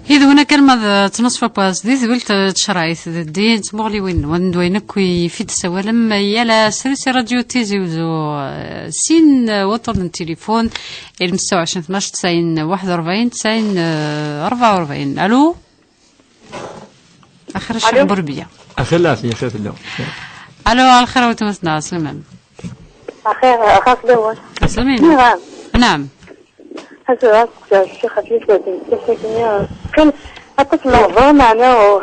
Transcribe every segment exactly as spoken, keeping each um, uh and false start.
Yid-wen akken ma d ttnaṣfa n wass di tdwilt n tcerɛit d ddin n tmuɣliwin-nwen d wayen akk i fi d-tessawalem yal ass si Radio Tizi Uzzu, eh, sin, eh, waṭṭuren n tilifun, ilem ستة وعشرين اثناش تسعين واحد وأربعين تسعين أربعة وأربعين. Allô? Axir a Ccix Burbiya. Axir lɛafiya, axir fell-awen. Allô, a lxir a weltma-tneɣ, ɛeslama-m. Axir, axir fell-awen. Ɛeslama-m. Nniɣ-am. Naɛam. Ḥaca ad teqseɣ ccix ɣef yifassen, ssakit-nni, qqim aṭas n lehḍur, meɛna ur...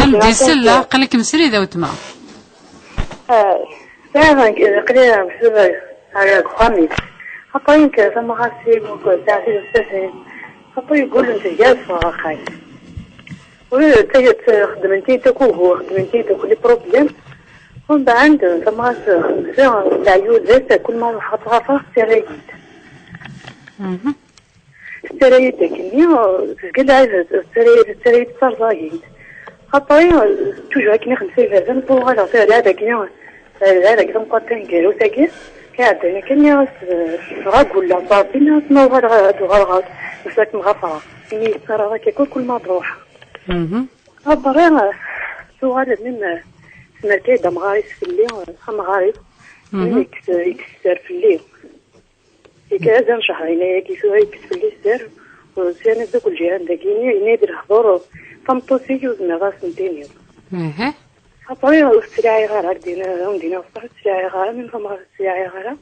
Am d-isell, aql-ikem srid a weltma. Ah, sɛiɣ, aql-i meḥsub ar deg uxxam-is. Après nekk tamɣart-iw, sɛiɣ tidet. Après yeggul-d gar ffɣeɣ axxam. Ur, t-, t-, xeddment-iyi-d akk ugur, xeddment-iyi-d akk les problèmes. Umbeɛd, tamɣart, xemsa, leɛyudat, kul ma ruḥeɣ ad tt-ɣafeɣ, tettarra-yi-d. Mhm. Tettarra-yi-d akkenni, tezga lɛibad, tettarra-yi-d, tettarra-yi-d d tarẓagint. Après, toujours akken i xemsa iberdan, uɣaleɣ terra-d akkenni, terra-d akkenni tameqqrant taneggarut-agi, iɛeddan akkenni, dɣa gulleɣ s Ṛebbi, nniɣ-as ma uɣaleɣ ad uɣaleɣ, bas ad kem-ɣafreɣ. Ini yettarra-d akka kul, kul ma d-ruḥeɣ. Mhm. Après, tuɣal même, tesmerkay-d amɣar-is fell-i, amɣar-is, Mhm. yekkes, yekkes sser fell-i. Yekker azal n cehrin ayagi tura yekkes fell-i sser, u syan-as akk lǧiran dagi, yenna-yi-d lehdur, tameṭṭut-ik ur zmireɣ ad as-ten-tiniḍ. Aha. Après ur ttlaɛiɣ ara, ar din, ar din, ur ttlaɛiɣ ara, min tamɣart ur ttlaɛiɣ ara.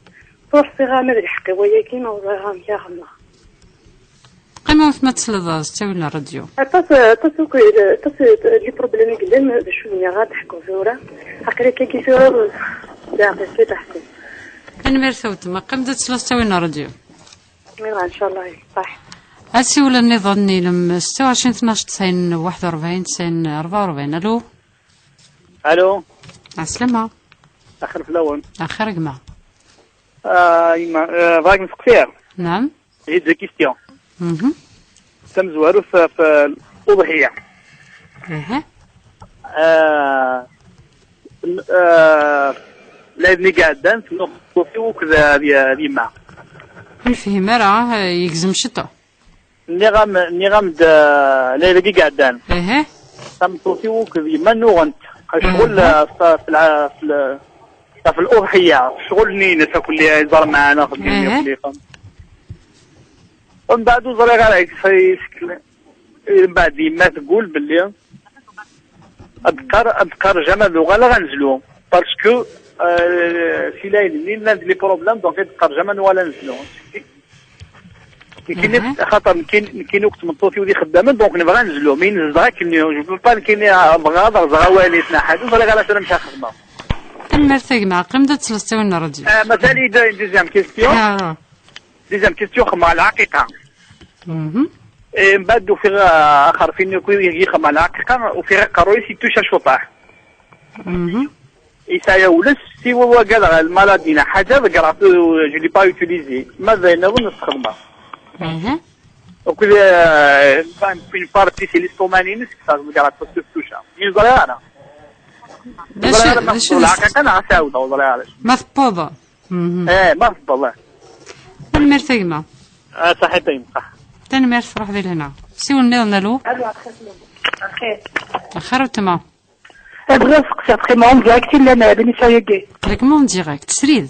Ur ḥṣiɣ ara ma d lḥeqq i wayagi, ma ur ẓriɣ amek ara xedmeɣ. Qqim a weltma ad tesleḍ s ttawil n ṛṛadyu. Aṭas, aṭas akk, aṭas n les problèmes i yellan, d acu i bɣiɣ ad d-ḥkuɣ tura. Aql-ik akka tura, d aɛqil kan ad ḥkuɣ. Tanemmirt a weltma, qqim-d ad tesleḍ s ttawil n ṛṛadyu. Ncallah, ṣaḥ. Asiwel nniḍen, ilem ستة وعشرين اثناش تسعين واحد وأربعين تسعين أربعة وأربعين. Allô? Allô? Ɛeslama. Axir fell-awen. Axir a gma. Ah, yemma, eh, bɣiɣ ad k-nesteqsi. Naɛam. J'ai deux questions. Mhm. Tamezwarut ɣef, ɣef uḍhiya. Aha. Ah, n-, ah, lɛid-nni iɛeddan, tnuɣ tmeṭṭut-iw akked, ah, d, d yemma. Ur nefhim ara, ah, yegzem ciṭuḥ. Nniɣ-am, nniɣ-am-d, ah, lɛid-agi iɛeddan. Aha. Tameṭṭut-iw akked yemma nnuɣent. Ccɣel, aha, ah, f, f, lɛa-, f, l-, ɣef l'uḍhiya, ccɣel-nni-ines akk lli yeẓra meɛna xedmen akk lli. Mbeɛd ur ẓriɣ ara, mbeɛd yemma teggul belli ad qqar, ad qqar jamais ad uɣaleɣ ad nezlu. Parce que, euh, si lɛid-nni llan-d les problèmes, donc ad qqar jamais ad nuɣal ad nezlu. Nekkini, aha, axaṭer nekkini, nekkini akk d tmeṭṭut-iw d ixeddamen, donc nebɣa ad nezlu. Mi nezdeɣ akken, je veux pas nekkini, ah, bɣiɣ ad rẓeɣ awal-is neɣ ḥaǧa, ur ẓriɣ ara tura amek ara xedmeɣ. Tanemmirt a gma, qqim-d ad tesleḍ s ttawil n ṛṛadyu. Ah, mazal-iyi-d une deuxième question. Ah. Deuxième question, xedmeɣ lɛaqiqa. Mhm. Eh, mbeɛd ufiɣ, ah, axerfi-nni akk i xedmeɣ lɛaqiqa, ufiɣ aqerruy-is yettuca cuṭaḥ. Mhm. Yesɛa ulles, si wagadeɣ lmaladi neɣ ḥaǧa, ḍeggreɣ-t, je l'ai pas utilisé. Ma d ayen nniḍen ad t-xedmeɣ. Mhm. Akked, eh, une partie si l'estomac-ines, kkseɣ, ḍeggreɣ-t parce que tettuca. Mi ẓriɣ ara. D acu, ẓriɣ ara ma d acu tewweḍ lɛaqiqa neɣ ad s-ɛawdeɣ, ur ẓriɣ ara. Ma tewweḍ. Mhm. Eh, ma tewweḍ, eh. Tanemmirt a gma. Ah, ṣaḥit a gma, ṣaḥ. Tanemmirt, ruḥ di lehna. Siwel nniḍen, allô? Allô, axir. Axir. Axir a weltma. Eh, bɣiɣ ad seqsiɣ, ttxil-m, en direct i llan, eh, l'émission-agi? Trekma en direct, srid.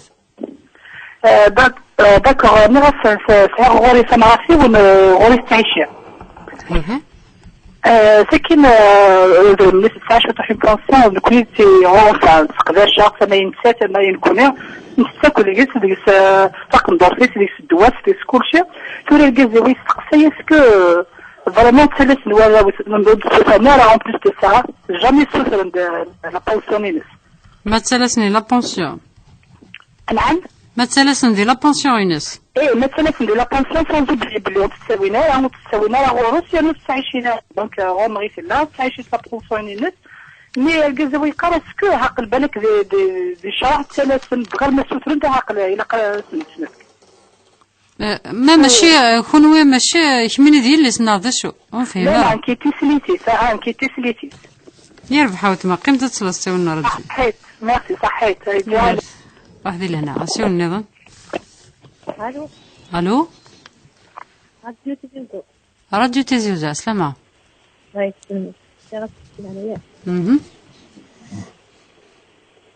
Eh, d'ac-, eh, d'accord, eh, nniɣ-as, eh, s-, sɛiɣ ɣur-i tamɣart-iw, eh, ɣur-i tettɛici. Mhm. Eh, sakin, eh, d mmi-s tesɛa cwiṭ n tension, nekkni ɣur-s, eh, nseqdac-aɣ tama-ines, tama i nekkni, ntett akk deg-s, deg-s, eh, taqendurt-is, deg-s ddwa-s, deg-s kulci. Tura argaz-iw yesteqsay, est-ce que, eh, vraiment ttalasen warraw-is, ur d-ssutren ara, en plus de ça, jamais ssutren-d, eh, la pension-ines. Ma ttalasen di la pension. Anɛam? Ma ttalasen di la pension-ines. Eh, ma ttalasen di la pension, sans oublier belli ur tt-ttawin ara, ur tt-ttawin ara ɣur-s, yerna ur tt-ttɛicin ara. Donc, euh, ɣur-neɣ i tella, ttɛicin s la pension-ines. Mais argaz-iw yeqqar, est-ce que, ɛaqel, balak di, di, di ccreɛ ttalasen, bɣir ma ssutren-d, ɛaqel, ilaq ad sen-tt-nefk. Eh, ma mačči, eh, kunwi mačči, eh, kemmini d yelli-s neɣ d acu? Ur nefhim ara. La, la, nekki d tislit-is, ah, nekki d tislit-is. Yerbeḥ a weltma, qqim-d ad tesleḍ s ttawil n ṛṛadyu. Ṣaḥḥit, merci, ṣaḥḥit. Merci. Ruḥ di lehna, asiwel nniḍen. Allô? Allô? Radio Tizi Uzzu. Radio Tizi Uzzu, ɛeslama. Ay, tselmem. Sɛiɣ aselkim ɛlaya. Mhm.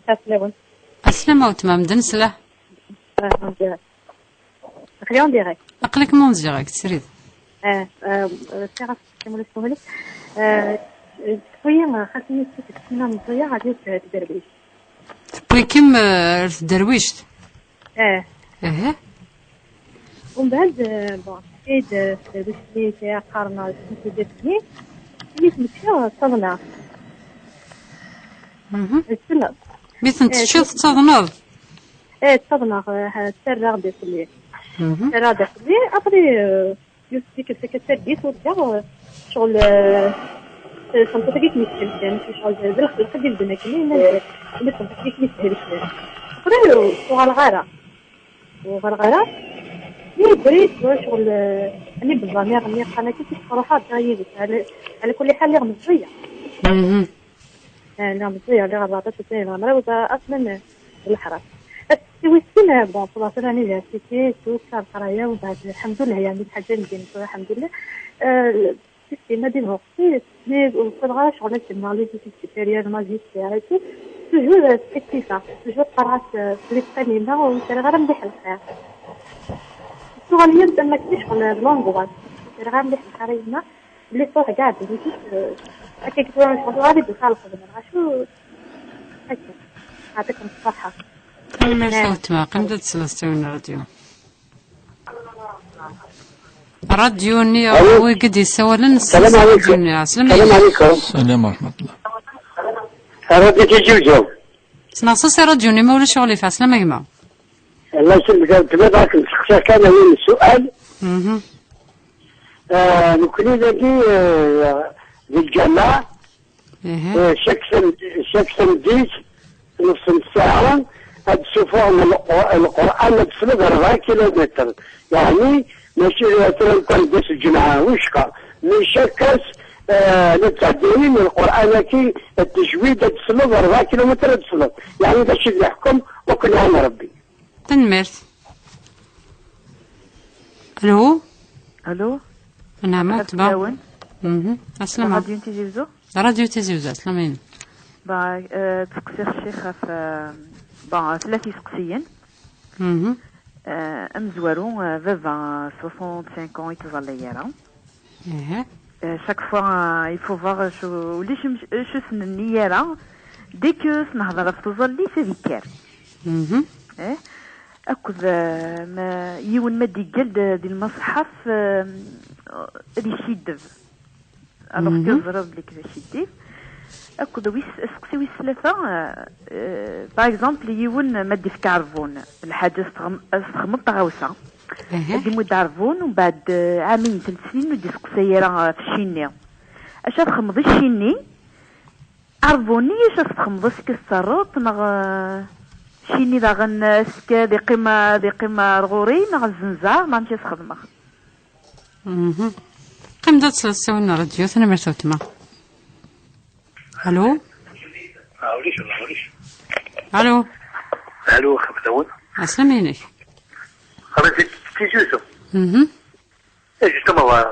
Aslawen. Aslama weltma, medden slah. Ah, en direct. Aql-i en direct. Aql-ikem en direct, srid. Ah, ah, sɛiɣ aselkim ulac wahil. Ah, tewwi, ah, xaṭi, yessi-k tessina meẓẓiya, ɣer yiwet, ah, tderwict. Tewwi-kem, ah, ɣer tderwict? Ah. Aha. Umbeɛd, eh, bon, teḥka-yi-d, eh, tedrewt-nni, qqaren, eh, tedrewt-nni, mi tent-ččiɣ, ttaḍneɣ. Mhm. Tessneḍ? Mi tent-teččiḍ, eh, ttaḍneḍ? Eh, ttaḍneɣ, eh, ttarraɣ d akelli. Mhm. Ttarraɣ d akelli, après, eh, yiwet tikkelt akka d targit, urgaɣ, eh, ccɣel, eh, eh, tameṭṭut-agi i kem-yesselkan, ccɣel d, d lxelq i d-ibedden akken, yenna-d, yenna-d tameṭṭut-agi i kem-yesselkan. Après, eh, ur uɣaleɣ ara. Ur ɣerɣ ara. Mi yedder-iyi-d tura ccɣel, eh, ani beẓẓan iɣ-, mi qqaren akka, kif ruḥeɣ ddiɣ yid-s. Ɛla, ɛla kulli ḥal, lliɣ meẓẓiyeɣ. Mhm. Eh, lliɣ meẓẓiyeɣ, lliɣ rbeɛṭac snin, neɣ mraw, eh, ass-n, eh, d leḥram. Ass wis sin, eh, bon, ffɣeɣ tura université, tusa leqraya, u mbeɛd, lḥemdullah, yeɛni, lḥaǧa n ddin tura, lḥemdullah. Eh, Système-a d lweqt, mi ur wwiḍeɣ ara ccɣel akken neɣ les études supérieures, magistère et tout, toujours, euh, stressée, toujours qqareɣ-as, euh, fell-i qqim yemma, ur sɛiɣ ara mliḥ lxir. Tuɣal yal tama-agi ccɣel d l'angoisse, ur sɛiɣ ara mliḥ lxir a yemma, belli truḥ kɛad, euh, akka i tura ccɣel tuɣal-d ufiɣ lxedma, neɣ acu, akka. Yeɛṭikum ṣṣeḥḥa. Tanemmirt a weltma, qqim-d ad tesleḍ s yiwen n ṛṛadyu. Ṛṛadyu-nni, wi i d-yessawalen, السلام عليكم. السلام عليكم. السلام ورحمة الله. ṛṛadyu Tizi Wezzu. Sneɣ-as i ṛṛadyu-nni, ma ulac aɣilif. Ɛeslama a gma. Allah yesselmek, ar tebɣiḍ ad kem-sseqsiɣ kan yiwen n ssual. Mhm. Ah, nekkni dagi, ah, di lǧameɛ, Ihi. Eh, chaque sam-, chaque tameddit, nefs n ssaɛa, ad d-suffɣen Lqu-, Lqur'an, ad d-tesleḍ rebɛa kilumitr. Yeɛni, mačči tura kan d ass n lǧemɛa, wicqa. Mais chaque ass, eh, la ttɛeddayen Lqur'an-agi, tajwid, ad d-tesleḍ rebɛa kilumitr ad d-tesleḍ. Yeɛni, d acu i d leḥkem, wakk nɛam Rebbi. Tanemmirt. Alo? Alo? Naɛam, ṛṛadyu. Mhm. Ɛeslama. Ṛṛadyu n Tizi Wezzu? Ṛṛadyu Tizi Wezzu, ɛeslama-inem. Ba, eh, ttseqsiɣ ccix ɣef, eh, ba, tlata iseqsiyen. Mhm. Eh, amezwaru, eh, baba, eh, soixante-cinq ans, ur yettẓallay ara. Aha. Eh, chaque fois, eh, il faut voir, eh, acu, ulac mc-, acu s-nenni ara. Dès que s-nehḍer ɣef tẓallit, ad yekker. Mhm. Eh? Akked, eh, ma, yiwen ma d-iggal d, di lmaṣḥaf, eh, ad iskiddeb. Alors que teẓriḍ belli d askiddeb. Akked wis, aseqsi wis tlata, eh, eh, par exemple, yiwen ma d-ifka aɛerbun, lḥaǧa s-txem-, s-txedmeḍ taɣawsa. Aha. Ad d-imudd aɛerbun, umbeɛd, eh, ɛamayen, telt snin, ur d-iseqsay ara ɣef cci-nni. Acu ad txedmeḍ i cci-nni? Aɛerbun-nni, acu ad txedmeḍ, ad s-terreḍ, neɣ, eh, cci-nni daɣen, eh, ad s-, ad iqqim, ad iqqim ar ɣur-i, neɣ ad zzenzeɣ, neɣ amek ad s-xedmeɣ? Mhm. Qqim-d ad tesleḍ s yiwen n ṛṛadyu, tanemmirt a weltma. Alo? Ah, ulac, ulac. Alo? Alo, xemsa-wen. Ɛeslama-inek. Ṛṛadyu Tizi Wezzu. Mhm. Eh, justement, bɣiɣ,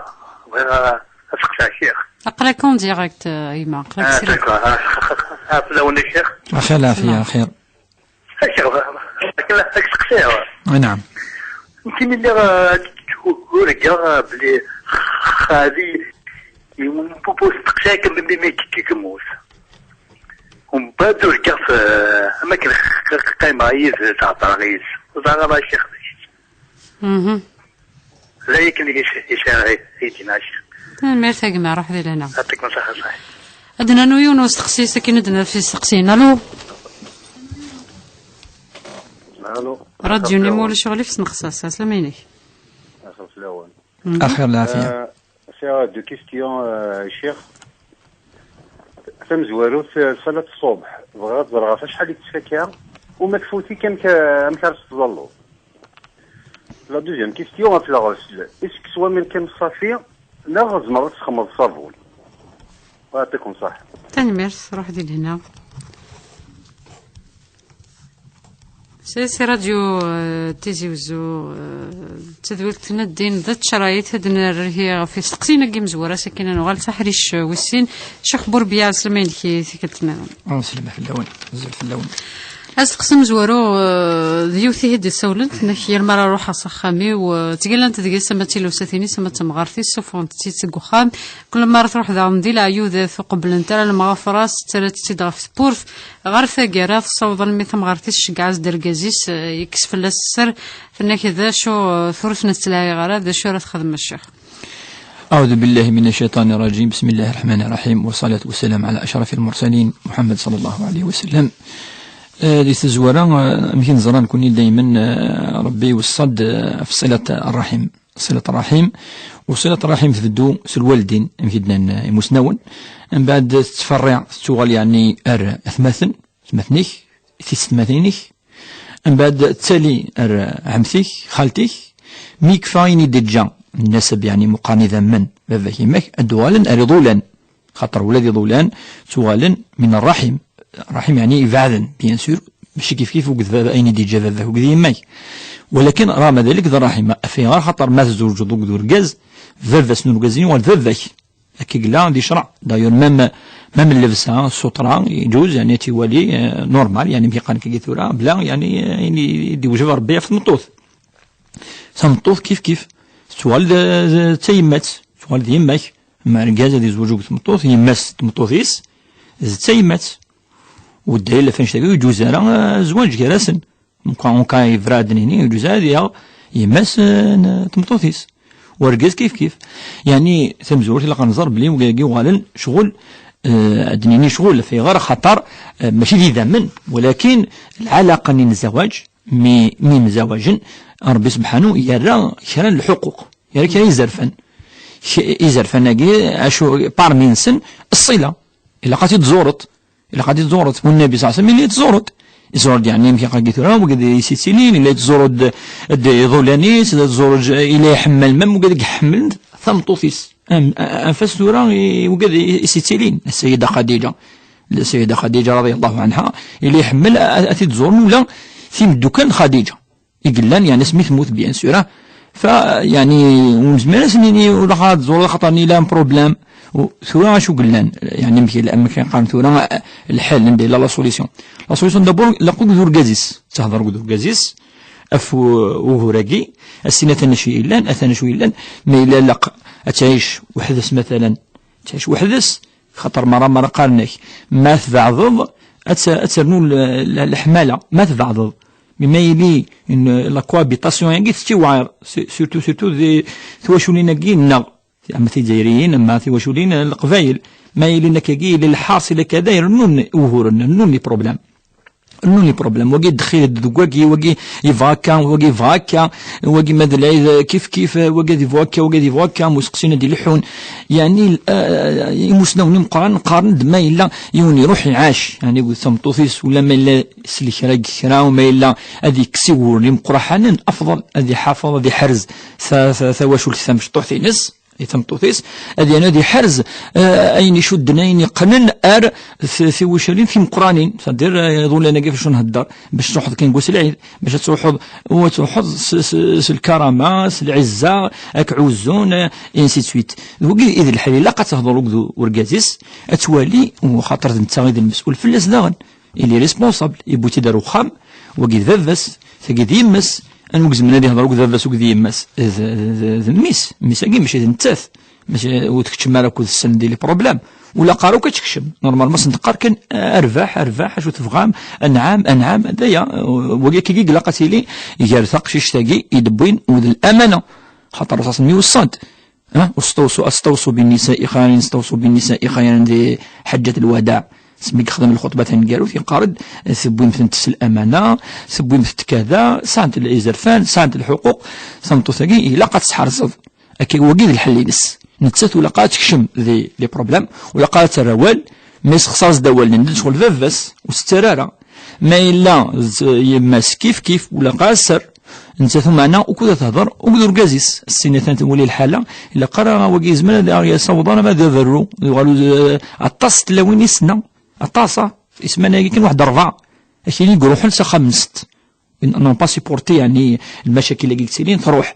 bɣiɣ ad, ad seqsiɣ ccix. Aql-ak en direct, euh, a gma. Aql-ak Ah, srid. D'accord. Ah, ah, fell-awen a ccix. Axir lɛafiya, axir. A ccix, bɣiɣ, bɣiɣ ad k-seqsiɣ. Naɛam. Nekkini lliɣ, ah, urgaɣ, ah, belli xali yiwen n pupu steqsi-k melmi mi k-, k-, yemmut. Umbeɛd urgaɣ-t, ah, am akken q-, q-, qqimeɣ yid-s, heddreɣ yid-s. Ẓriɣ a ccix. Mhm. D ayen kan i s-, i sɛiɣ i, i d-yenna ccix. Tanemmirt a gma, ruḥ di lehna. Yeɛṭikum ṣṣeḥḥa, ṣṣeḥḥa. Ad d-nernu yiwen n usteqsi, sakin ad d-naf isteqsiyen. Alo? Alo. Ṛṛadyu-nni ma ulac aɣilif sneqs-as. Ɛeslama-inek. Axir fell-awen. Mhm. Axir lɛafiya. Euh, sɛiɣ deux questions, euh, ccix. Tamezwarut, eh, ṣalat ṣṣubḥ. Bɣiɣ ad ẓreɣ ɣef acḥal i tettfakka, uma tfut-ik, amek, eh, amek ara s-tẓalluḍ? La deuxième question ɣef lɣesl. Est-ce que s waman kan ṣṣafi, neɣ tzemreḍ ad txedmeḍ ṣṣabun? Yeɛṭikum ṣṣeḥḥa. Tanemmirt, ruḥ di lehna. Si, si radyu, eh, Tizi Uzzu, eh, d tadwilt n ddin d tcerayt, ad nerr ihi ɣef isteqsiyen-agi imezwura, sakin ad nuɣal s aḥric, eh, wis sin. Ccix Burbiya, slama-inek i tikkelt nniḍen. Ah, slama fell-awen, azul fell-awen. Asteqsi amezwaru, eh, d yiwet ihi d-issawlen, tenna-k: "Yal mi ara ruḥeɣ s axxam-iw, eh, ttgallant deg-s ama d tilawsatin-is, ama d tamɣart-is, ssufɣent-tt-id seg uxxam. Kul mi ara truḥ daɣen di leɛyudat, ur qebblent ara lemɣafra-s, ttarrant-tt-id ɣef tewwurt." Ɣer taggara, tessaweḍ almi tamɣart-is tceggeɛ-as-d argaz-is, eh, yekkes fell-as sser, tenna-k: "D acu, eh, tura ur ten-ttlaɛiɣ ara, d acu ara texdem a ccix?" أعوذ بالله من الشيطان الرجيم. بسم الله الرحمن الرحيم. والصلاة والسلام على أشرف المرسلين محمد صلى الله عليه وسلم. Eh, di tazwara, eh, amek i neẓra nekkni daymen, eh, Rebbi iweṣṣa-d, eh, ɣef ṣilat rraḥim. Ṣilat rraḥim. U ṣilat rraḥim tbeddu s lwaldin, amek i d-nnan, eh, imusnawen. Mbeɛd tettferriɛ, tettuɣal, yeɛni, ar atmaten, atmaten-ik, tisetmatin-ik. Mbeɛd tettali ar ɛemti-k, xalti-k. Mi yekfa ayen i d-iǧǧa nnasab, yeɛni, meqqar n idammen, baba-k, yemma-k, ad d-uɣalen ar iḍulan. Xaṭer ula d iḍulan ttuɣalen min rraḥim. Rraḥim, yeɛni, ibeɛden, bien sûr, mačči kif kif akked baba, ayen i d-iǧǧa baba-k akked yemma-k. Walakin, raɣma dalik, d rraḥim. Ɣef ayɣer? Xaṭer ma tzewǧeḍ akked urgaz, baba-s n urgaz-nni yuɣal d baba-k. Akka i yella di ccreɛ. D'ailleurs, même, même llebsa, ssutra, iǧuz, yeɛni, ad t-iwali, eh, normal, yeɛni, amek i qqaren akka tura, bla, yeɛni, eh, ayen i d-iwjeb Rebbi ɣef tmeṭṭut. Tameṭṭut kif kif, tettuɣal d, d, d tayemmat, tettuɣal d yemma-k. Ma argaz ad yezweǧ akked tmeṭṭut, yemma-s n tmeṭṭut-is d tayemmat. U ddayel ɣef annect-agi ur yeǧuz ara, eh, zzwaǧ gar-asen. Meqqar, meqqar yebra ad d-nini, ur yeǧuz ara ad yaɣ yemma-s, eh, n tmeṭṭut-is. U argaz kif kif. Yeɛni, tamezwarut, ilaq ad nẓer belli wigi uɣalen ccɣel, eh, ad d-nini ccɣel, ɣef ayɣer? Axaṭer, eh, mačči d idammen, walakin lɛalaqa-nni n zzawaǧ, mi, mi mzawaǧen, Rebbi subḥanu yerra kra n lḥuquq, yerra kra izerfan. K-, izerfan-agi, acu, parmi-nsen, ṣṣila. Ilaq ad t-id-tẓureḍ. Ilaq ad t-id-tẓureḍ. U Nnabi ṣalla Llahu ɛalayhi wa sallam yella yettẓur-d. Yettẓur-d, yeɛni, amek i ɣ-d-tura, wigad i s-ittilin, yella yettẓur-d, d iḍulan-is, yella yettẓur-, yella iḥemmel, même wigad i iḥemmlen tameṭṭut-is. Am-, a-, anef-as tura i wigad i, i s-ittilin, Ssayida Xadiǧa. Ssayida Xadiǧa, radiyallahu anha, yella iḥemmel a, a, ad t-id-tẓuren ula timeddukkal n Xadiǧa i yellan, yeɛni, asmi temmut, bien sûr, ah. Fa, yeɛni, ur nezmir ad s-nini ur ad tẓureḍ, xaṭer yella un problème. U tura acu yellan? Yeɛni, amek yella, amek i qqaren tura, eh, lḥal, anda yella la solution? La solution, d'abord, ilaq akked urgaz-is. Tehder akked urgaz-is ɣef u-, ugur-agi, ad s-tini atan acu yellan, atan acu yellan. Ma yella ilaq ad tɛic weḥd-s, matalan, ad tɛic weḥd-s, xaṭer merra, merra qqaren-ak, ma tbeɛdeḍ, ad t-, ad ternu l-, l-, leḥmala, ma tbeɛdeḍ. Mi ma yili une, la cohabitation-agi tettiwɛir, su-, surtout, surtout di twaculin-agi nneɣ, ama tizzayriyin, ama tiwaculin n Leqbayel. Ma yili akkagi, yili lḥaṣil akka, da rennun uguren, rennun les problèmes. Rennun les problèmes. Wagi ddexxil-d deg wagi, wagi yebɣa akka, wagi yebɣa akka, wagi ma d lɛid kif kif, wagi ad yebɣu akka, wagi ad yebɣu akka, am useqsi-nni ad d-ileḥḥun. Yeɛni, eh, imusnawen imeqqranen qqaren-d ma yella yiwen iruḥ iɛac, yeɛni, akked tmeṭṭut-is, ula ma yella s lekra deg kra, u ma yella ad yekkes uguren imeqqranen, afḍel ad iḥafeḍ, ad iḥrez ta-, ta-, tawacult tamecṭuḥt-ines, i tmeṭṭut-is, ad, yeɛni, ad iḥrez, eh, ayen icudden, ayen yeqqnen ar t-, tiwacalin timeqqranin, c'est-à-dire, eh, iḍulan-agi ɣef acu nhedder, bac truḥeḍ kan deg wass n lɛid, bac ad truḥeḍ, u ad truḥeḍ s, s, s lkarama, s lɛizza, ad k-ɛuzzun, eh, et ainsi de suite. D wagi i d lḥal, ilaq ad tehder akked urgaz-is, ad twali, u xaṭer d netta i d lmesul fell-as daɣen. Il est responsable, yewwi-tt-id ar uxxam, wagi d baba-s, tagi d yemma-s, anwa i izemren ad ihder akked baba-s, akked yemma-s? D, d, d, d mmi-s, mmi-s-agi, mačči d nettat. Mačči, ur tkeččem ara akked-sen di les problèmes. Ur ilaq ara akk ad tekcem. Normalement, ad sen-teqqar kan, eh, arbaḥ, arbaḥ, acu tebɣam, anɛam, anɛam, d aya. Wagi akkagi ilaq ad tili gar taqcict-agi i d-wwin u d lamana. Xaṭer Ṛṛasul iweṣṣa-d. Ha? Usteɣsu-, asteɣsu bin-nisa'i xayran, asteɣsu bin-nisa'i xayran di Ḥaǧǧat lwadaɛ. Asmi yexdem lxuṭba taneggarut, yeqqar-d, tewwim-tent s lamana, tewwim-tent kada, sɛant izerfan, sɛant lḥuquq, tameṭṭut-agi ilaq ad tt-tḥerzeḍ. Akka, wagi d lḥell-ines. Nettat ur ilaq ara ad tekcem di les problèmes, ur ilaq ara ad terr awal, ma yessexṣar-as-d awal, nnan-d ccɣel baba-s, ur s-ttarra ara. Ma yella d yemma-s kif kif, ur ilaq ara ad s-terr. Nettat umeɛna ukud ad tehder akked urgaz-is. As-tini atan twali lḥala, ilaq ara wagi yezmer ad aɣ-yasaweḍ arma d aberru, yuɣal, eh, aṭas n tlawin i ssneɣ, aṭas, ah, isman-agi kan waḥed rebɛa. Akini i iruḥen s axxam n sett. Non pas supporter, yeɛni, lmacakil-agi yettilin, truḥ.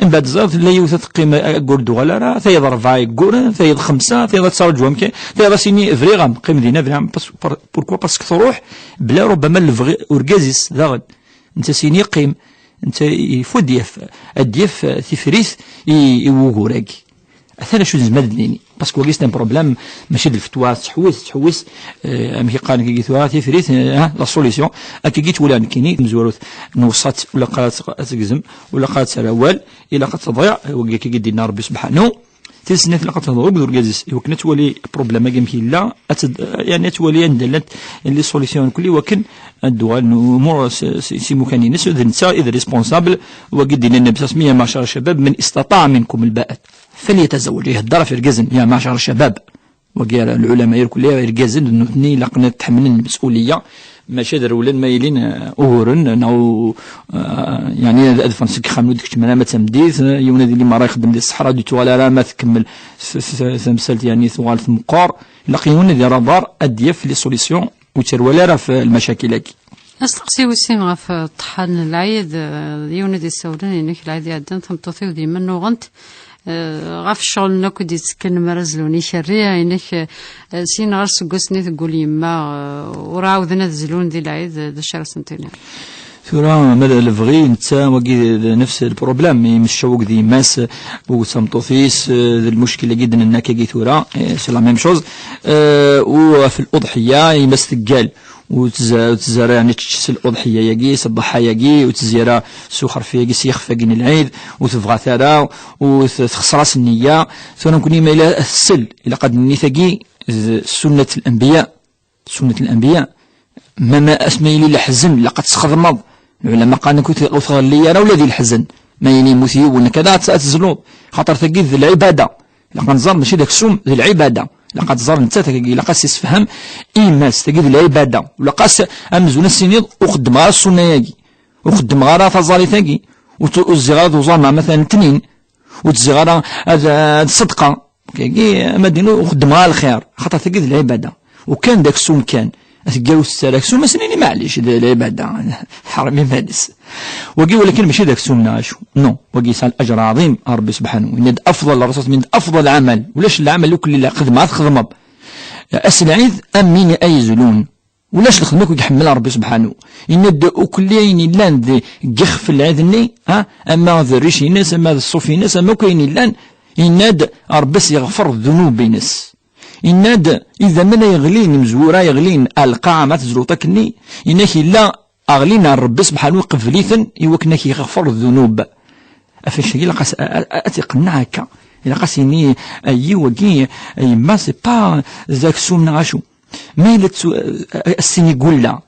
Mbeɛd ẓer, tella yiwet ad teqqim, aggur d-uɣal ara, tayeḍ rebɛa yegguren, tayeḍ xemsa, tayeḍ ad ttraǧu amkan, tayeḍ ad s-ini, briɣ-am, qqim dinna, briɣ-am, parce, par-, pourquoi? Parce que truḥ, bla rubbama lebɣi urgaz-is, daɣen. Netta s-ini, qqim. Netta yeffud yaf, ad d-yaf, eh, tifrit i, i wugur-agi. Atan acu nezmer ad d-nini. Parce que wagi c'est un problème, mačči d lfetwa, tettḥewwis, tettḥewwis, eh, amek i qqaren kagi tura, tifrit, eh, la solution. Akkagi ttwaliɣ nekkini, tamezwarut n uṣṣat, ur ilaq ara ad tegzem, ur ilaq ara ad terr awal, ilaq ad teḍiɛ, wagi akkagi d-yenna Rebbi subḥanu. Tis snat ilaq ad tehḍer akked urgaz-is, i wakken ad twali problème-agi amek yella, ad ted-, yani ad twali anda llant les solutions mkul, i wakken ad d-uɣalen umur s, s, s imukan-ines, d netta i d responsable, wagi d-yenna Nnbi صلى الله عليه وسلم: يا معشر الشباب من استطاع منكم الباءة فليتزوج. Ihedder ɣef irgazen, يا معشر الشباب. Wagi ara lɛulama irkelli irgazen d nutni ilaqen ad tḥemmlen lmes'uliyya, maca ad rewlen ma ilin, eh, uguren, neɣ u-, eh, yani ad, ad ffɣen seg yixxamen ur d-keččmen ara ma d tameddit, eh, yiwen ad yili merra ixeddem di ṣṣeḥra, ur d-yettuɣal ara ma tkemmel s, s, s, tamsalt, yani tuɣal tmeqqer. Ilaq yiwen ad yerr aḍar, ad d-yaf les solutions, ur yetterwal ara ɣef lmacakil-agi. Asteqsi wis sin ɣef, eh, ṭṭḥa n lɛid, eh, yiwen ad d-yessawlen, inek lɛid iɛeddan, tameṭṭut-iw d yemma nnuɣent, eh, ɣef ccɣel-nni akk i d-yettekkan mi ara zlun ikerri, inek, eh, sin ɣer seggasen i teggul yemma, eh, ur ɛawden ad zlun di lɛid, eh, d acu ara sen-tiniḍ? Tura, ma d lebɣi, netta wagi d nefs lproblème, yemmecčaw akked yemma-s, akked tmeṭṭut-is, eh, d lmuckil-agi d-nenna akkagi tura, eh, c'est la même chose. Eh, u ɣef l'uḍḥiyya, yemma-s teggal, ur tez-, ur tezzi ara, yani, tečč s l'uḍḥiyya-agi, s ḍḍeḥḥa-agi, ur tezzi ara s uxerfi-agi, s yixef-agi n lɛid, ur tebɣa-t ara, ur t-, texṣer-as nniya. Tura nekkni ma yella ad tsel, ilaq ad d-nini tagi d sunnat l'anbiya. Sunnat l'anbiya. Ma, ma asmi yili leḥzen, ilaq ad tesxedmeḍ. Lɛulama qqaren ur t-, ur tɣelli ara ula di leḥzen. Ma yili yemmut yiwen, kada ad, ad tezluḍ. Xaṭer tagi d lɛibada. Ilaq ad nẓer mačči d aksum, d lɛibada. Ilaq ad tẓer nettat, ilaq ad s-issefhem i yemma-s, tagi d lɛibada. Ilaq-as amzun ad s-tiniḍ, ur xeddmeɣ ara ssunna-agi. Ur xeddmeɣ ara taẓallit-agi. Ur t-, ur zziɣ ara d uẓameɣ, matalan, tnin. Ur tezziɣ ara ad, ad ṣedqeɣ. Kagi, ama d-inu, ur xeddmeɣ ara lxir. Xaṭer tagi d lɛibada. U kan d aksum kan. Teggar ur tettar aksum, ad s-nini maɛlic, d lɛibada. Ḥerrem iman-is. Wagi, walakin mačči d aksum neɣ acu. Non, wagi yesɛa lajr ɛḍim, a Ṛebbi subḥanu. Yenna-d afḍal, Ṛṛasul yenna-d afḍal lɛamal. Ulac lɛamal akk lila xedmeɣ, ad txedmeḍ. Ass n lɛid, am win ay izlun. Ulac lxedma akk i iḥemmel Ṛebbi subḥanu. Yenna-d ukli ayen yellan deg yixef n lɛid-nni, ha? Ama d rric-ines, ama d ṣṣuf-ines, ama akk ayen yellan, yenna-d Ṛebbi s-yeɣfer ddunub-ines. Yenna-d idammen ay ɣlin, imezwura ay ɣlin ar lqaɛa ma tezluḍ akkenni, yenna-k yella aɣlin ar Ṛebbi subḥanu, iqebbel-iten i wakken ad k-yeɣfer ddunub. Ɣef wannect-agi ilaq-as a, a, a, ad tt-iqenneɛ akka. Ilaq-as yini, ayi wagi, a yemma, c'est pas d aksum neɣ acu. Ma yella ttu-, a, a, a s-tini gulla,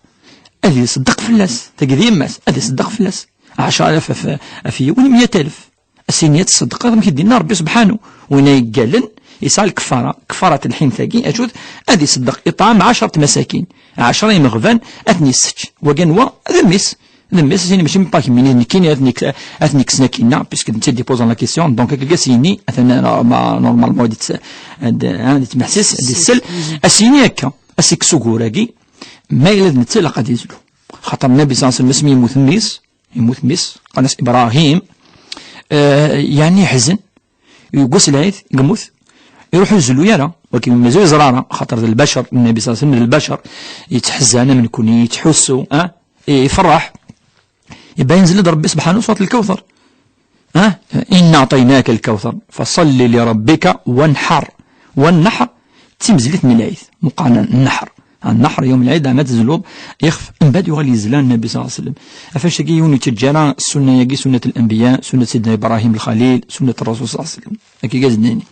ad iṣeddeq fell-as. Tagi d yemma-s, ad iṣeddeq fell-as. Ɛecra alaf ɣef, ɣef yiwen, meyya alef. A s-yini ad tṣeddqeḍ, amek i d-yenna Ṛebbi subḥanu. Win ay yeggalen, yesɛa lkeffara, keffarat lḥint-agi, acu-t, ad iṣeddeq iṭɛam ɛecra tmasakin. Ɛecra imeɣban, ad ten-yessečč. Wagi anwa? D mmi-s. D mmi-s, a s-yini mačči pas kemmini, d nekkini ad ten-ikkes-, ad ten-ikksen akkinna, puisque d netta i d-ipoẓan la question, donc ad as-yini, atan, euh, ma, normalement, ad itt-, ad, hein, ad yettmeḥsis, ad issel, a s-yini akka, a s-ikkes ugur-agi, ma yella d netta ilaq ad yezlu. Xaṭer Nnabi صلى الله عليه وسلم asmi yemmut mmi-s, yemmut mmi-s, qqaren-as Ibrahim, euh, yeɛni yeḥzen, yeggas lɛid, yemmut, iruḥ ur izlu ara, walakin mazal yeẓra ara, xaṭer d lbacer, Nnabi صلى الله عليه وسلم d lbacer, yettḥezzan am nekkni, yettḥussu, ah, iferreḥ. Iban yenzel-d Ṛebbi subḥanu ṣṣurat Lkawter. Ah, إنا أعطيناك الكوثر فصل لربك وانحر. Wannaḥr, d timezlit n lɛid, meqqar nnaḥr. Nnaḥr yawm lɛid, ɛni ad tezluḍ ixef, mbeɛd yuɣal yezla Nnabi صلى الله عليه وسلم. Ɣef wannect-agi yiwen ur yettaǧǧa ara ssunna-agi, sunnat l-anbiya, sunnat Sidna Ibrahim Lxalil, sunnat Ṛṛasul صلى الله عليه وسلم. Akka i as-d-nini.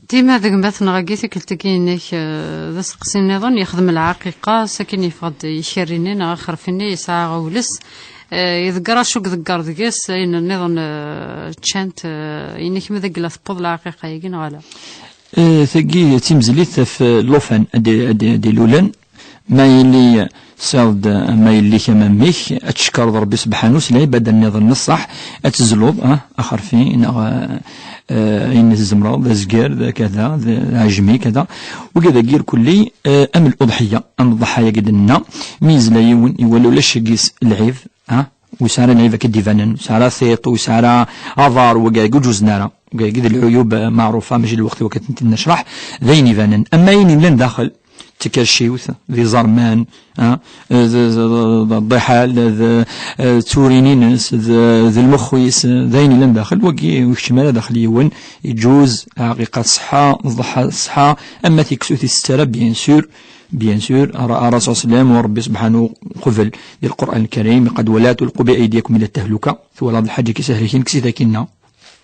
Dima d gma-tneɣ-agi tikkelt-agi-inek, eh, d aseqsi nniḍen, yexdem lɛaqiqa, sakin yeffeɣ-d ikerri-nni neɣ axerfi-nni, yesɛa aɣewles, eh, iḍegger acu i iḍegger deg-s, ayen nniḍen, eh, ččan-t, eh, inek ma d agla tewweḍ lɛaqiqa-agi neɣ ala? Eh, tagi d timezlit ɣef, eh, llufan ad d-, ad d-, ad d-ilulen. Ma yili tesɛiḍ-d, eh, ma yelli-k ama mmi-k, ad tcekkreḍ Ṛebbi subḥanu s lɛibada nniḍen n ṣṣeḥ, ad tezluḍ, ah, axerfi, neɣ, eh, eh, ayen i tzemreḍ, d azger, d kada, d, d aɛejmi, kada. Wigi dagi irkelli, eh, am l'uḍḥiyya, am ḍḍeḥḥa-yagi d-nenna, mi yezla yiwen, iwala ulac deg-s lɛib, ah, ur yesɛi ara lɛib akka d-ibanen, ur yesɛi ara tiṭ, ur yesɛi ara aḍar, wagi ur ǧuzen ara. Wagi d lɛuyub, eh, maɛrufa, mačči d lweqt i wakka ad tent-id-necreḥ, d ayen ibanen. Ama ayen yellan daxel, d tikerciwt, d iẓerman, ah, d, d, d, d, d ḍiḥal, d, d turin-ines, d, d lmux-is, d ayen yellan daxel, wagi ur yekcim ara daxel yiwen, iǧuz, aɛqiqa ṣṣeḥḥa, ḍeḥḥa ṣṣeḥḥa, ama tiksut i s-tettara, bien sûr, bien sûr, ara, ara s-, slam, u Rebbi subḥanahu qbel, di Lqur'an Lkarim, iqad wala tulqu bi aydiyakum ila tahluka, twalaḍ lḥaǧa ki sehlikin, kkes-it akinna.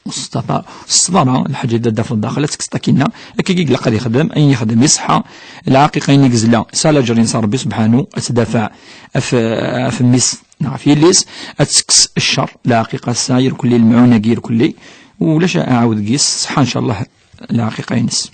Ṣṣdara, lḥaǧa i d-tafeḍ daxel, ad tekkseḍ akinna. Akka i ilaq ad ixdem, ayen ixdem iṣeḥḥa. Lɛaqiqa-inek zla, s laǧer-ines Rebbi subḥanu, ad tdafaɛ af, af mmi-s neɣ af yelli-s, ad tekkes ccer. Lɛaqiqa ass-a irkelli, lmeɛun-agi irkelli, ulac aɛawed deg-s, ṣṣeḥḥa ncallah lɛaqiqa-ines.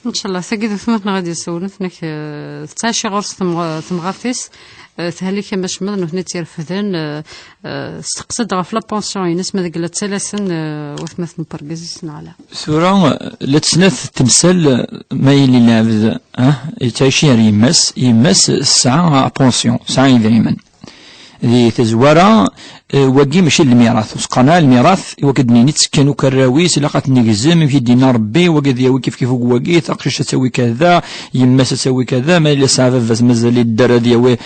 Ncallah, tagi d atmaten ad yessawlen, tnek, eh, tettɛaci ɣur-s temɣ-, temɣart-is, eh, thalik amacmeḍ, nutni ttirefden, eh, eh, steqsa-d ɣef la pension-ines, ma deg la ttalasen, eh, watmaten n wergaz-is neɣ ala. Tura, eh, la tesnat temsal, eh, ma yili lɛebd, ah, yettɛici ar yemma-s, yemma-s tesɛa pension, tesɛa idrimen. Di tazwara, eh, wagi mačči d lmirat. Ur s-qqaren ara lmirat, i wakken ad d-nini ttekkan akk arraw-is, ilaq ad ten-negzem, amek i d-yenna Rebbi, wagi ad yawi kifkif akk wagi, taqcict ad tawi kada, yemma-s ad tawi kada, ma yella yesɛa baba-s mazal yedder ad yawi.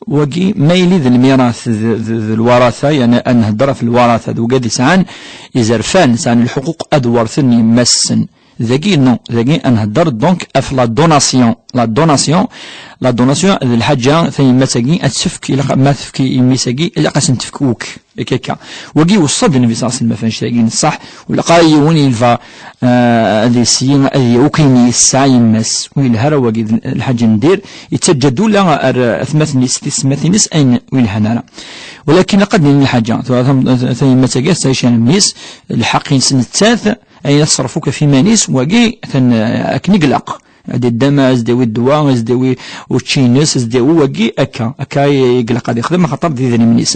Wagi, ma yili d lmirat, d, d, d lwarata, yani ad nhedder ɣef lwarata, d wagi ad yesɛan izerfan, sɛan lḥuquq ad werten yemma-s-sen. Dagi, non, dagi ad nhedder donc ɣef la donation. La donation, la donation d lḥaǧa tayemmat-agi ad tefk, ilaq ma tefk i mmi-s-agi, ilaq ad sen-tefk akk. Akka, akka. Wagi weṣṣa-d Nnbi ṣalla Llahu ɛalayhi wa sallam ɣef wannect-agi n ṣṣeḥ, ur ilaq ara yiwen yelfa, eh, ad yesyi, ad yawi akk ayen yesɛa yemma-s. Ur yelha ara wagi d lḥaǧa n dir, yettaǧǧa-d ula ar atmaten-is, tisetmatin-is, ayen ur yelhan ara. Walakin ilaq ad d-nini lḥaǧa, tura tam-, tayemmat-agi ad tettɛici ar mmi-s, lḥeqq-ines nettat, ayen ad teṣref akk ɣef yiman-is, wagi atan, eh, akken i ilaq. Ad iddama, ad s-d-yawi ddwa, ad s-d-yawi učči-ines, ad s-d-yawi wagi, akka. Akka i, i ilaq ad ixdem, axaṭer d idrimen-is.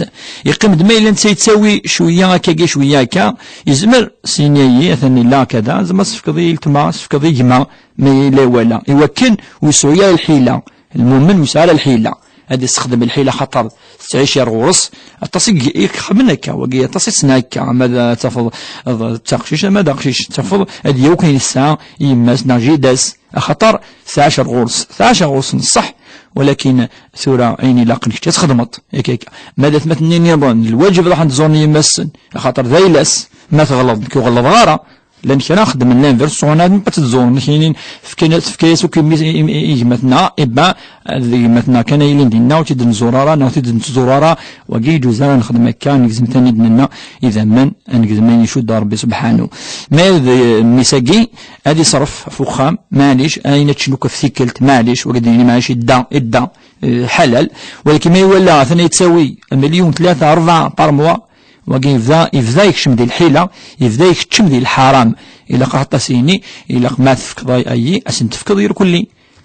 Yeqqim-d ma yella netta yettawi cwiya akkagi, cwiya akka, yezmer, s-yini-yi, atan illa kada, zeɛma tefkeḍ i yeltma, tefkeḍ i gma, ma yella iwala. I wakken ur yesɛu ara lḥila. Lmumen ur yesɛi ara lḥila. Ad yessexdem lḥila, xaṭer tettɛici ar ɣur-s. Aṭas i, i ixedmen akka, wagi aṭas i ssneɣ akka, ama d, tafeḍ, d taqcict, ama d aqcic, tafeḍ, ad yawi ayen yesɛa yemma-s neɣ jida-s, axaṭer tɛac ar ɣur-s, tɛac ar ɣur-s n ṣṣeḥ, walakin tura ayen ilaqen kečč ad txedmeḍ, akka, akka. Ma d atmaten-nni nniḍen, lwaǧeb ad ruḥen ad ẓuren yemma-sen, axaṭer d ayla-s, ma teɣleḍ, nekk ur ɣelḍeɣ ara, Llan kra xeddmen l'inverse, sɛun ad ad tt-ẓuren, kinin fkan, tefka-yas akk i mmi-, i, i, i gma-tneɣ, iba, d gma-tneɣ kan ay ilin dinna, ur tt-id-nẓur ara, neɣ ur tt-id-nettẓur ara, wagi ur yeǧuz ara nexdem akka, negzem tanid-nneɣ, idammen, ad negzem ayen icudden Rebbi subḥanu. Ma d, eh, mmi-s-agi, ad iṣref ɣef uxxam, maɛlic, ayen ad ččen akk ɣef tikkelt, maɛlic, wagi d-nini maɛlic, idda, idda, eh, ḥalal, walakin ma iwala, atan yettawi, milyun, tlata, rebɛa, par mois, Wagi yebda, yebda yekcem di lḥila, yebda yekcem di lḥaram. Ilaq aṭas yini, ilaq ma tefkeḍ ay, ayi, ad sen-tefkeḍ irkelli.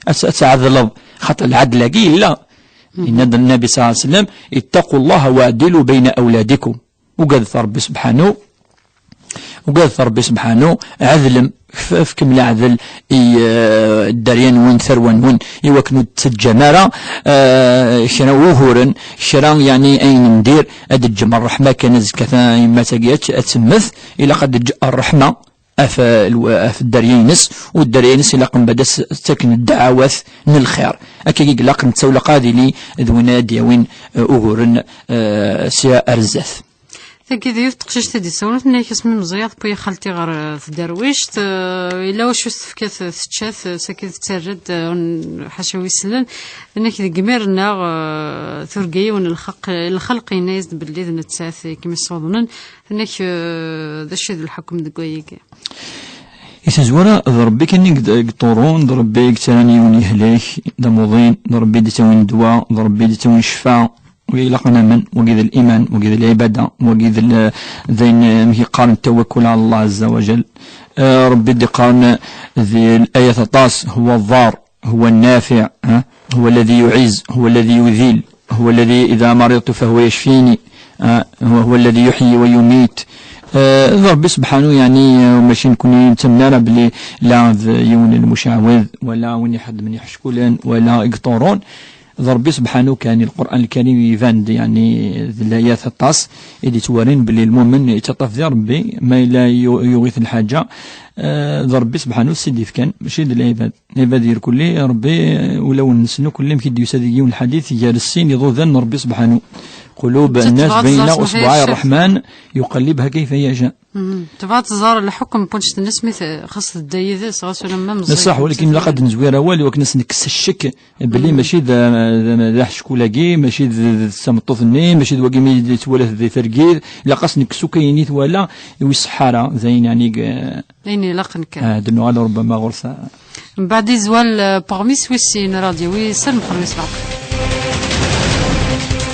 Ad, ad tɛedleḍ. Xaṭer lɛedl-agi yella. Yenna-d Nnabi ṣalla Llahu ɛalayhi wa sallam, اتقوا الله واعدلوا بين أولادكم. Ugadet Rebbi subḥanu, ugadet Rebbi subḥanu, ɛedlem, f-, fkem leɛdel i, eh, dderya-nwen, tarwa-nwen, i wakken ur d-teǧǧam ara, eh, kra n wuguren, kra, yeɛni, ayen n dir, ad d-teǧǧem ṛṛeḥma kan, azekka ta-, yemma-tagi ad, ad temmet, ilaq ad d-teǧǧ ṛṛeḥma ɣef, eh, lw-, ɣef dderya-ines, u dderya-ines ilaq mbeɛd ad s-, ttaken ddeɛwat n lxir. Akka i ilaq netta, ur ilaq ad yili d win ad d-yawin, eh, uguren, eh, sya ar zdat. Tagi d yiwet teqcict i d-isawlen, tenna-ak asmi meẓẓiyeɣ, tewwi-yi xalti ɣer, eh, tderwict, eh, yella wacu s-tefka t-, tečča-t, eh, sakit tettarra-d, eh, ḥaca wi sellen. Tenna-ak deg imir-nneɣ, eh, turga yiwen lxeq-, lxelq, yenna-yas-d belli d nettat i kem-issuḍnen. Tenna-ak, eh, d acu i d lḥukm deg wayagi? I tazwara, d Rebbi kan i d-, i yeṭṭurun, d Rebbi i yettarran yiwen yehlek, d amuḍin, d Rebbi i d-ittawin ddwa, d Rebbi i d-ittawin ccfa. Wagi ilaq ad namen, wagi d liman, wagi d lɛibada, wagi d l-, d ayen, eh, amek i qqaren, tawakkul ɛala Allah ɛazza wa jall. Eh, Rebbi i d-iqqaren di layat aṭas, هو الضار، هو النافع، eh, هو الذي يعز، هو الذي يذل، هو الذي إذا مرضت فهو يشفيني، eh, هو، هو الذي يحيي ويميت. Eh, d Rebbi subḥanu, yeɛni, eh, mačči nekni nettamen ara belli la d yiwen n lmucawed, wala win ixeddmen iḥeckulen, wala i yeṭṭurun. D Ṛebbi subḥanu kan, Lqur'an Lkarim iban-d, yeɛni, d layat aṭas i d-yettwarin belli lmumen yettaṭṭaf di Ṛebbi, ma yella yu-, yuɣ-it lḥaǧa, eh, d Ṛebbi subḥanu s i d-ifkan, mačči d lɛibad. Lɛibad irkelli, Ṛebbi, eh, ulawen-nsen akk, amek i d-yusa deg yiwen lḥadit, gar sin iḍudan n Ṛebbi subḥanu. قلوب الناس بين إصبعي الرحمن يقلبها كيف يشاء. Tebɣa ad tẓer lḥukm n wanect-nnes mi t-, xas tedda yid-s, ɣas ulamma meẓẓiyet. Ṣṣeḥ, walakin ilaq ad nezwir awal i wakken ad s-nekkes ccek belli mačči d, d, d aḥeckul-agi, mačči d, d, d tameṭṭut-nni, mačči d wagi mi d-yettwala di targit, ilaq ad s-nekkes akk ayen i twala, i wis ḥara, d ayen, yeɛni, g-, ayen ilaqen kan. Ah, ad nuɣal ṛubbama ɣur-s. Mbeɛd izwal, eh, Paɣmis wis sin, ara ɣ-d-yawi Sir Mexluf, yesbeɣ.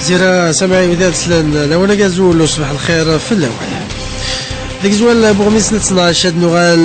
Zira Sami Ɛiwed ad slan lawan agazul, uṣbeḥ lxir fell-awen. Deg izwal Buɣmis n tnac ad nuɣal